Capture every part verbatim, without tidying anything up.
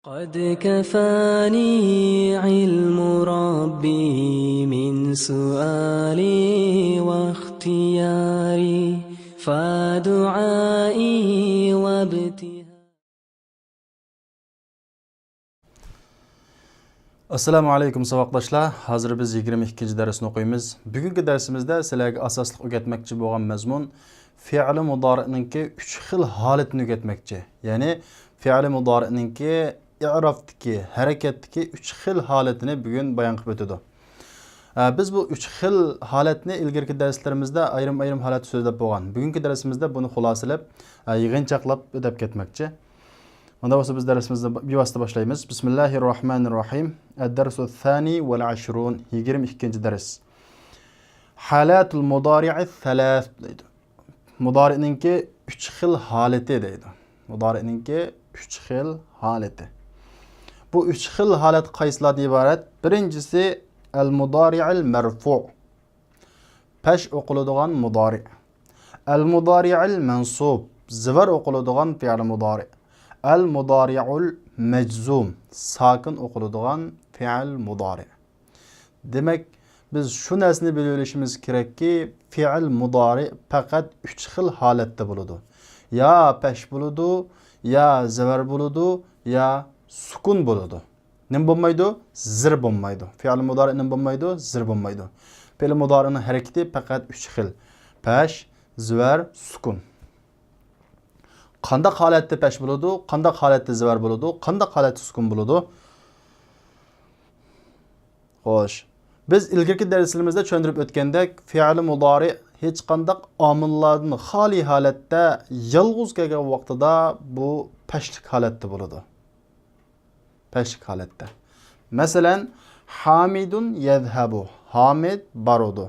قد كفاني علم ربي من سؤالي واختياري، فدعائي وابتهالي. ئەسسالامۇ ئەلەيكۇم، ساۋاقداشلار. ھازىر بىز يىگىرمە ئىككىنچى دەرسنى ئوقۇيمىز. بۈگۈنكى دەرسىمىزدە سىلەرگە ئاساسلىق ئۆگەتمەكچى بولغان مەزمۇن فېئىلى مۇدارىئنىڭكى ئۈچ خىل ھالىتىنى ئۆگەتمەكچى. يەنى فېئىلى مۇدارىئنىڭكى ئىئرابتىكى، ھەرىكەتتىكى ئۈچ خىل ھالىتىنى بۈگۈن بايان قىلىپ ئۆتىدۇ. ئە، بىز بۇ ئۈچ خىل ھالەتنى ئىلگىرىكى دەرسلىرىمىزدە ئايرىم-ئايرىم ھالەتتە سۆزلەپ بولغان. بۈگۈنكى دەرسىمىزدە بۇنى خۇلاسىلەپ، ئە، يىغىنچاقلاپ ئۆتۈپ كەتمەكچى. ئۇنداق بولسا بىز دەرسىمىزنى بىۋاسىتە باشلايمىز. بىسمىللاھىررەھمانىررەھىم. ئەددەرسۇ سانى ۋەل ئەشرۇن، يىگىرمە ئىككىنچى دەرس. ھالاتۇل مۇدارىئى سالاس دەيدۇ. مۇدارىئنىڭكى ئۈچ خىل ھالىتى دەيدۇ. مۇدارىئنىڭكى ئۈچ خىل ھالىتى. بۇ ئۈچ خىل ھالەت قايسىلاردىن ئىبارەت؟ بىرىنچىسى، ئەل مۇدارىئىل مەرفۇ، پەش ئوقۇلىدىغان مۇدارىئ. ئەل مۇدارىئىل مەنسۇب، زىۋەر ئوقۇلىدىغان فېئىل مۇدارىئ. ئەل مۇدارىئۇل مەجزۇم، ساكىن ئوقۇلىدىغان فېئىل مۇدارىئ. دېمەك، بىز شۇ نەرسىنى بىلىۋېلىشىمىز كېرەككى، فېئىل مۇدارىئ پەقەت ئۈچ خىل ھالەتتە بولىدۇ. يا پەش بولىدۇ، يا زىۋەر بولىدۇ، يا سۈكۈن بولىدۇ. نېمە بولمايدۇ؟ زىر بولمايدۇ. فېئىل مۇدارىئ نېمە بولمايدۇ؟ زىر بولمايدۇ. فېئىل مۇدارىئنىڭ ھەرىكىتى پەقەت ئۈچ خىل. پەش، زىۋەر، سۈكۈن. قانداق ھالەتتە پەش بولىدۇ؟ قانداق ھالەتتە زىۋەر بولىدۇ؟ قانداق ھالەتتە سۈكۈن بولىدۇ؟ خوش. بىز ئىلگىرىكى دەرسلىرىمىزدە چۈشەندۈرۈپ ئۆتكەندەك، فېئىل مۇدارىئ ھېچقانداق ئامىللاردىن خالىي ھالەتتە يالغۇز كەلگەن ۋاقتىدا بۇ پەشلىك ھالەتتە بولىدۇ. پەشلىك ھالەتتە. مەسىلەن، ھامىدۇن يەزھەبۇ، ھامىد بارىدۇ.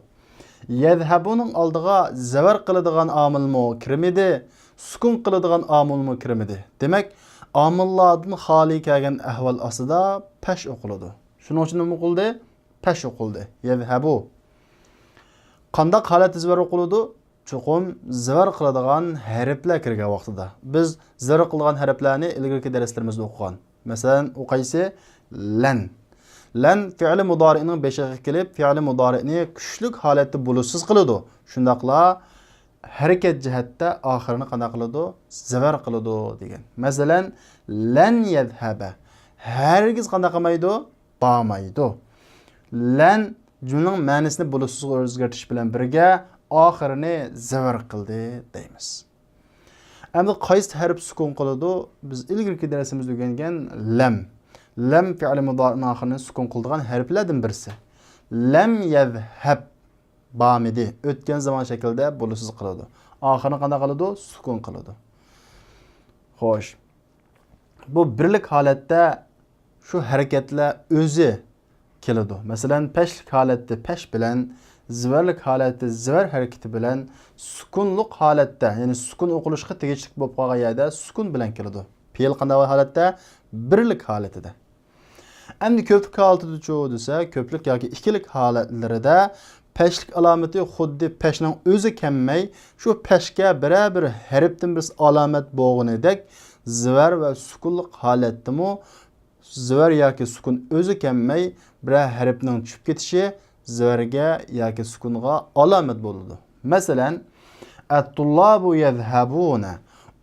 يەزھەبۇنىڭ ئالدىغا زەۋەر قىلىدىغان ئامىلمۇ كىرمىدى، سۈكۈن قىلىدىغان ئامىلمۇ كىرمىدى. دېمەك، ئامىللاردىن خالىي كەلگەن ئەھۋال ئاستىدا پەش ئوقۇلىدۇ. شۇنىڭ ئۈچۈن نېمە قىلدى؟ پەش ئوقۇلدى. يەزھەبۇ. قانداق ھالەتتە زەۋەر ئوقۇلىدۇ؟ چوقۇم زىۋەر قىلىدىغان ھەرپلەر كىرگەن ۋاقتىدا. بىز زىۋەر قىلىدىغان ھەرپلەرنى ئىلگىرىكى دەرسلىرىمىزدە ئوقۇغان. مەسىلەن، ئۇ قايسى؟ لەن. لەن فېئىلى مۇدارىئنىڭ بېشىغا كېلىپ، فېئىلى مۇدارىئنى كۈچلۈك ھالەتتە بولۇشسىز قىلىدۇ. شۇنداقلا ھەرىكەت جەھەتتە ئاخىرىنى قانداق قىلىدۇ؟ زىۋەر قىلىدۇ دېگەن. مەسىلەن، لەن يەزھەبە. ھەرگىز قانداق قىلمايدۇ؟ بارمايدۇ. لەن جۈملىنىڭ مەنىسىنى بولۇشسىزغا ئۆزگەرتىش بىلەن بىرگە ئاخىرىنى زەۋەر قىلدى دەيمىز. ئەمدى قايسى ھەرپ سۈكۈن قىلىدۇ؟ بىز ئىلگىرىكى دەرسىمىزدە ئۆگەنگەن لەم. لەم فېئىلى مۇدارىئنىڭ ئاخىرىنى سۈكۈن قىلىدىغان ھەرپلەردىن بىرسى. لەم يەزھەب، بارمىدى. ئۆتكەن زامان شەكلىدە بولۇشسىز قىلىدۇ. ئاخىرىنى قانداق قىلىدۇ؟ سۈكۈن قىلىدۇ. خوش. بۇ بىرلىك ھالەتتە شۇ ھەرىكەتلەر ئۆزى كېلىدۇ. مەسىلەن، پەشلىك ھالەتتە پەش بىلەن، زىۋەرلىك ھالەتتە زىۋەر ھەرىكىتى بىلەن، سۈكۈنلۇق ھالەتتە، يەنى سۈكۈن ئوقۇلۇشقا تېگىشلىك بولۇپ قالغان يەردە سۈكۈن بىلەن كېلىدۇ. پېئىل قانداق ھالەتتە؟ بىرلىك ھالىتىدە. ئەمدى كۆپلۈك ھالىتىدىچۇ دېسە، كۆپلۈك ياكى ئىككىلىك ھالەتلىرىدە پەشلىك ئالامىتى خۇددى پەشنىڭ ئۆزى كەلمەي، شۇ پەشكە بىرەر بىر ھەرپتىن بىرسى ئالامەت بولغىنىدەك، زىۋەر ۋە سۈكۈنلۇق ھالەتتىمۇ زىۋەر ياكى سۈكۈن ئۆزى كەلمەي، بىرەر ھەرپنىڭ چۈشۈپ كېتىشى زىۋەرگە ياكى سۈكۈنغا ئالامەت بولىدۇ. مەسىلەن، ئەتتۇللابۇ يەزھەبۇنە،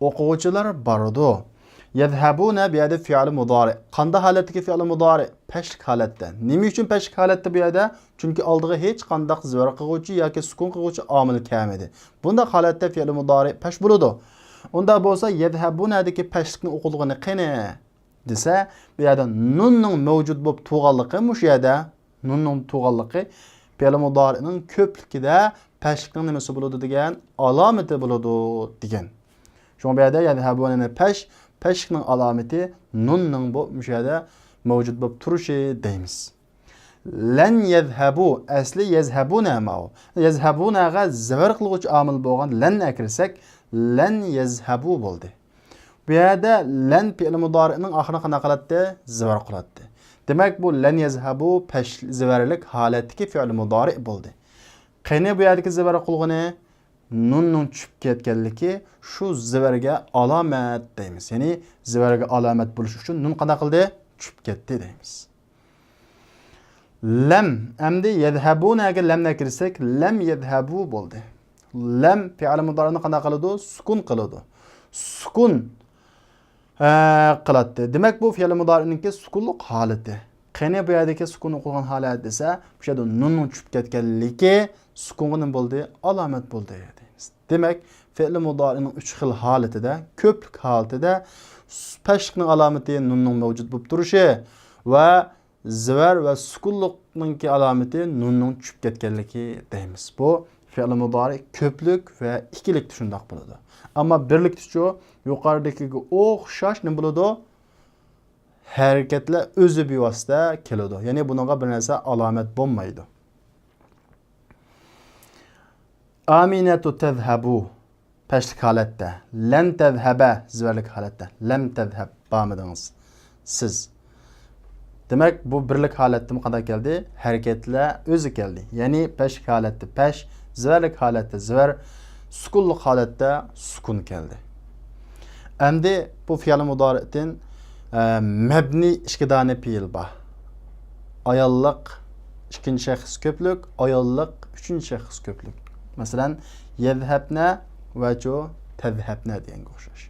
ئوقۇغۇچىلار بارىدۇ. يەزھەبۇنە بۇ يەردە فېئىلى مۇدارىئ. قانداق ھالەتتىكى فېئىلى مۇدارىئ؟ پەشلىك ھالەتتە. نېمە ئۈچۈن پەشلىك ھالەتتە بۇ يەردە؟ چۈنكى ئالدىغا ھېچقانداق زىۋەر قىلغۇچى ياكى سۈكۈن قىلغۇچى ئامىل كەلمىدى. بۇنداق ھالەتتە فېئىلى مۇدارىئ پەش بولىدۇ. ئۇنداق بولسا، يەزھەبۇنەدىكى پەشلىكنى ئوقۇلغىنى قېنى؟ دېسە، بۇ يەردە نۇننىڭ مەۋجۇت بولۇپ تۇرغانلىقى، مۇشۇ يەردە نۇننىڭ تۇرغانلىقى پېئىل مۇدارىئنىڭ كۆپلۈكىدە پەشلىكنىڭ نېمىسى بولىدۇ دېگەن؟ ئالامىتى بولىدۇ دېگەن. شۇڭا بۇ يەردە يەزھەبۇنەنى پەش، پەشلىكنىڭ ئالامىتى نۇننىڭ بۇ، مۇشۇ يەردە مەۋجۇت بولۇپ تۇرۇشى دەيمىز. لەن يەزھەبۇ، ئەسلى يەزھەبۇنە ماۋۇ. يەزھەبۇنەغە زەۋەر قىلغۇچى ئامىل بولغان لەننى ئەكىرسەك، لەن يەزھەبۇ بولدى. بۇ يەردە لەن پېئىل مۇدارىئنىڭ ئاخىرىنى قانداق قىلاتتى؟ زىۋەر قىلاتتى. دېمەك، بۇ لەن يەزھەبۇ پەش زىۋەرلىك ھالەتتىكى پېئىل مۇدارىئ بولدى. قېنى بۇ يەردىكى زىۋەر قىلغىنى؟ نۇننىڭ چۈشۈپ كەتكەنلىكى شۇ زىۋەرگە ئالامەت دەيمىز. يەنى زىۋەرگە ئالامەت بولۇش ئۈچۈن نۇن قانداق قىلدى؟ چۈشۈپ كەتتى دەيمىز. لەم، ئەمدى يەذھەبۇنەگە لەمنى كىرسەك، لەم يەذھەبۇ بولدى. لەم پېئىل مۇدارىئنى قانداق قىلىدۇ؟ سۈكۈن قىلىدۇ. سۈكۈن، ئە، قىلاتتى. دېمەك، بۇ پېئىل مۇدارىئنىڭكى سۈكۈنلۈك ھالىتى. قېنى بۇ يەردىكى سۈكۈن ئوقۇلغان ھالەت دېسە، بۇ يەردە نۇننىڭ چۈشۈپ كەتكەنلىكى سۈكۈنغا نېمە بولدى؟ ئالامەت بولدى دەيمىز. دېمەك، پېئىل مۇدارىئنىڭ ئۈچ خىل ھالىتىدە، كۆپلۈك ھالىتىدە پەشلىكنىڭ ئالامىتى نۇننىڭ مەۋجۇت بولۇپ تۇرۇشى ۋە زىۋەر ۋە سۈكۈنلۈكنىڭكى ئالامىتى نۇننىڭ چۈشۈپ كەتكەنلىكى دەيمىز. بۇ پېئىل مۇدارىئ كۆپلۈك ۋە ئىككىلىكتە شۇنداق بولىدۇ. ئەمما بىرلىكتىچۇ يۇقىرىدىكىگە ئوخشاش نېمە بولىدۇ؟ ھەرىكەتلەر ئۆزى بىۋاسىتە كېلىدۇ. يەنى بۇنىڭغا بىر نەرسە ئالامەت بولمايدۇ. ئامىنەتۇ تەذھەبۇ پەشلىك ھالەتتە، لەن تەذھەبە زىۋەرلىك ھالەتتە، لەم تەذھەب بارمىدىڭىز سىز. دېمەك، بۇ بىرلىك ھالەتتىمۇ قانداق كەلدى؟ ھەرىكەتلەر ئۆزى كەلدى. يەنى پەشلىك ھالەتتە پەش، زىۋەرلىك ھالەتتە زىۋەر، سۈكۈنلۈك ھالەتتە سۈكۈن كەلدى. ئەمدى بۇ پېئىل مۇدارىئتىن، ئە، مەبنىي ئىككى دانە پېئىل بار. ئاياللىق ئىككىنچى شەخس كۆپلۈك، ئاياللىق ئۈچىنچى شەخس كۆپلۈك. مەسىلەن، يەذھەبنە ۋە چۇ تەذھەبنە دېگەنگە ئوخشاش.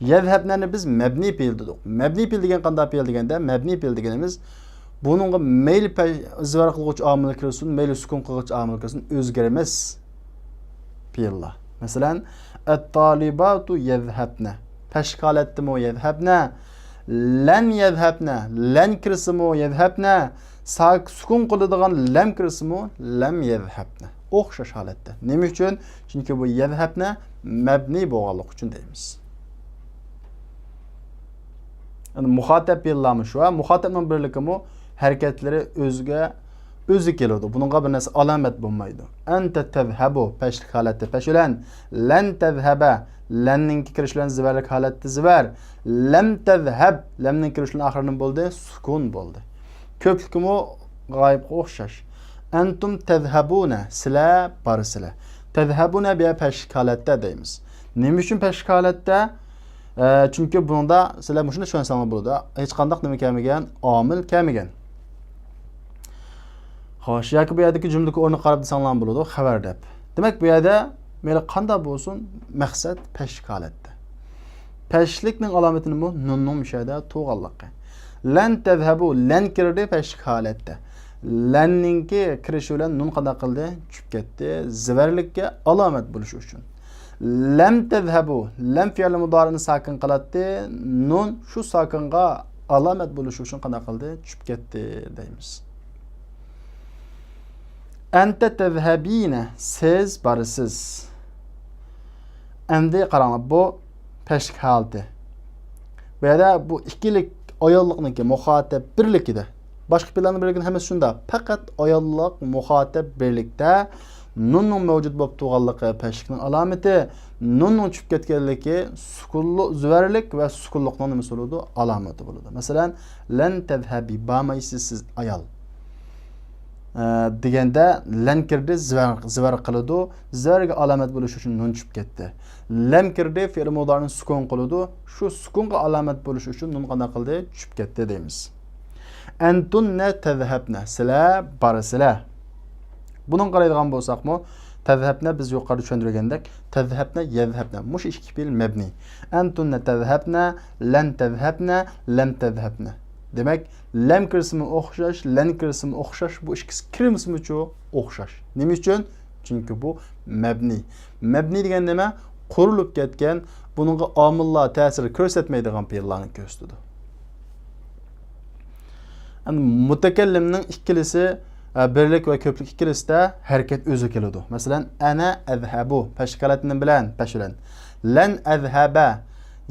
يەذھەبنەنى بىز مەبنىي پېئىل دېدۇق. مەبنىي پېئىل دېگەن قانداق پېئىل دېگەندە، مەبنىي پېئىل دېگىنىمىز بۇنىڭغا مەيلى پە-، زىۋەر قىلغۇچى ئامىل كىرسۇن، مەيلى سۈكۈن قىلغۇچى ئامىل كىرسۇن، ئۆزگەرمەس پېئىللار. مەسىلەن، ئەتتالىباتۇ يەذھەبنە. پەشلىك ھالەتتىمۇ يەذھەبنە، لەن يەذھەبنە، لەن كىرسىمۇ يەذھەبنە، ساك-، سۈكۈن قىلىدىغان لەم كىرسىمۇ لەم يەذھەبنە. ئوخشاش ھالەتتە. نېمە ئۈچۈن؟ چۈنكى بۇ يەذھەبنە مەبنىي بولغانلىقى ئۈچۈن دەيمىز. يەنى مۇخاتەب پېئىللارمۇ شۇ. ھە، مۇخاتەبنىڭ بىرلىكىمۇ ھەرىكەتلىرى ئۆزىگە ئۆزى كېلىدۇ. بۇنىڭغا بىر نەرسە ئالامەت بولمايدۇ. ئەنتە تەذھەبۇ، پەشلىك ھالەتتە پەش بىلەن، لەن تەذھەبە، لەننىڭكى كىرىش بىلەن زىۋەرلىك ھالەتتە زىۋەر، لەم تەذھەب، لەمنىڭ كىرىش بىلەن ئاخىرى نېمە بولدى؟ سۈكۈن بولدى. كۆپلۈكىمۇ غايىبقا ئوخشاش. ئەنتۇم تەذھەبۇنە، سىلەر بارىسىلەر. تەذھەبۇنە بۇ يەر پەشلىك ھالەتتە دەيمىز. نېمە ئۈچۈن پەشلىك ھالەتتە؟ ئە، چۈنكى بۇنىڭدا سىلەر مۇشۇنى چۈشەنسەڭلار بولىدۇ. ھېچقانداق نېمە كەلمىگەن، ئامىل كەلمىگەن. خوش، ياكى بۇ يەردىكى جۈملىدىكى ئورنىغا قاراپ دېسەڭلارمۇ بولىدۇ، خەۋەر دەپ. دېمەك، بۇ يەردە مەيلى قانداق بولسۇن، مەقسەت پەشلىك ھالەتتە. پەشلىكنىڭ ئالامىتى نېمە؟ نۇننىڭ مۇشۇ يەردە تۇرغانلىقى. لەن تەذھەبۇ، لەن كىردى پەشلىك ھالەتتە. لەننىڭكى كىرىشى بىلەن نۇن قانداق قىلدى؟ چۈشۈپ كەتتى. زىۋەرلىككە ئالامەت بولۇش ئۈچۈن. لەم تەذھەبۇ، لەم فېئىل مۇدارىئنى ساكىن قىلاتتى. نۇن شۇ ساكىنغا ئالامەت بولۇش ئۈچۈن قانداق قىلدى؟ چۈشۈپ كەتتى دەيمىز. ئەنتە تەذھەبىنە، سىز بارىسىز. ئەمدى قاراڭلار، بۇ پەشلىك ھالىتى. بۇ يەردە بۇ ئىككىلىك ئاياللىقنىڭكى مۇخاتەب بىرلىكىدە. باشقا پېئىللارنىڭ بىرلىكىدە ھەممىسى شۇنداق. پەقەت ئاياللىق مۇخاتەب بىرلىكتە نۇننىڭ مەۋجۇت بولۇپ تۇرغانلىقى پەشلىكنىڭ ئالامىتى، نۇننىڭ چۈشۈپ كەتكەنلىكى سۈكۈنلۇق، زىۋەرلىك ۋە سۈكۈنلۇقنىڭ نېمىسى بولىدۇ؟ ئالامىتى بولىدۇ. مەسىلەن، لەن تەذھەبى، بارمايسىز سىز ئايال. ئە، دېگەندە لەن كىردى، زىۋەر، زىۋەر قىلىدۇ. زىۋەرگە ئالامەت بولۇش ئۈچۈن نۇن چۈشۈپ كەتتى. لەم كىردى، فېئىل مۇدارىنى سۈكۈن قىلىدۇ. شۇ سۈكۈنغا ئالامەت بولۇش ئۈچۈن نۇن قانداق قىلدى؟ چۈشۈپ كەتتى دەيمىز. ئەنتۇننە تەذھەبنە، سىلەر بارىسىلەر. بۇنىڭغا قارايدىغان بولساقمۇ، تەذھەبنە بىز يۇقىرىدا چۈشەندۈرگەندەك، تەذھەبنە، يەذھەبنە، مۇشۇ ئىككى پېئىل مەبنىي. ئەنتۇننە تەذھەبنە، لەن تەذھەبنە، لەم تەذھەبنە. دېمەك، لەم كىرسىمۇ ئوخشاش، لەن كىرسىمۇ ئوخشاش، بۇ ئىككىسى كىرمىسىمۇچۇ ئوخشاش. نېمە ئۈچۈن؟ چۈنكى بۇ مەبنىي. مەبنىي دېگەن نېمە؟ قۇرۇلۇپ كەتكەن، بۇنىڭغا ئامىللار تەسىر كۆرسەتمەيدىغان پېئىللارنى كۆرسىتىدۇ. يەنى مۇتەكەللىمنىڭ ئىككىلىسى، ئە، بىرلىك ۋە كۆپلۈك ئىككىلىسىدە ھەرىكەت ئۆزى كېلىدۇ. مەسىلەن، ئەنە ئەزھەبۇ، پەشلىك ھالەتنىڭ بىلەن، پەش بىلەن. لەن ئەزھەبە،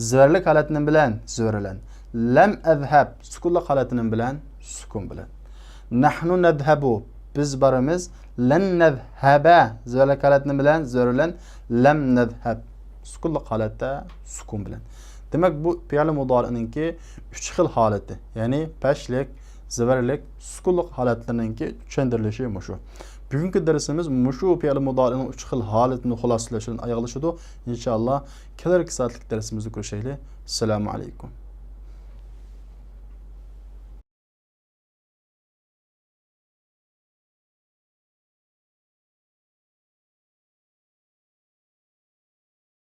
زىۋەرلىك ھالەتنىڭ بىلەن، زىۋەر بىلەن. لەم ئەزھەب، سۈكۈنلۇق ھالەتنىڭ بىلەن، سۈكۈن بىلەن. نەھنۇ نەزھەبۇ، بىز بارىمىز. لەن نەزھەبە، زىۋەرلىك ھالەتنىڭ بىلەن، زىۋەر بىلەن. لەم نەزھەب، سۈكۈنلۇق ھالەتتە، سۈكۈن بىلەن. دېمەك، بۇ پېئىل مۇدارىئنىڭكى ئۈچ خىل ھالىتى، يەنى پەشلىك، زىۋەرلىك، سۈكۈنلۇق ھالەتلىرىنىڭكى چۈشەندۈرۈلۈشى مۇشۇ. بۈگۈنكى دەرسىمىز مۇشۇ پېئىل مۇدارىئنىڭ ئۈچ خىل ھالىتىنى خۇلاسىلەش بىلەن ئاياغلىشىدۇ. ئىنشائاللا، كېلەركى سائەتلىك دەرسىمىزدە كۆرۈشەيلى. ئەسسالامۇ ئەلەيكۇم.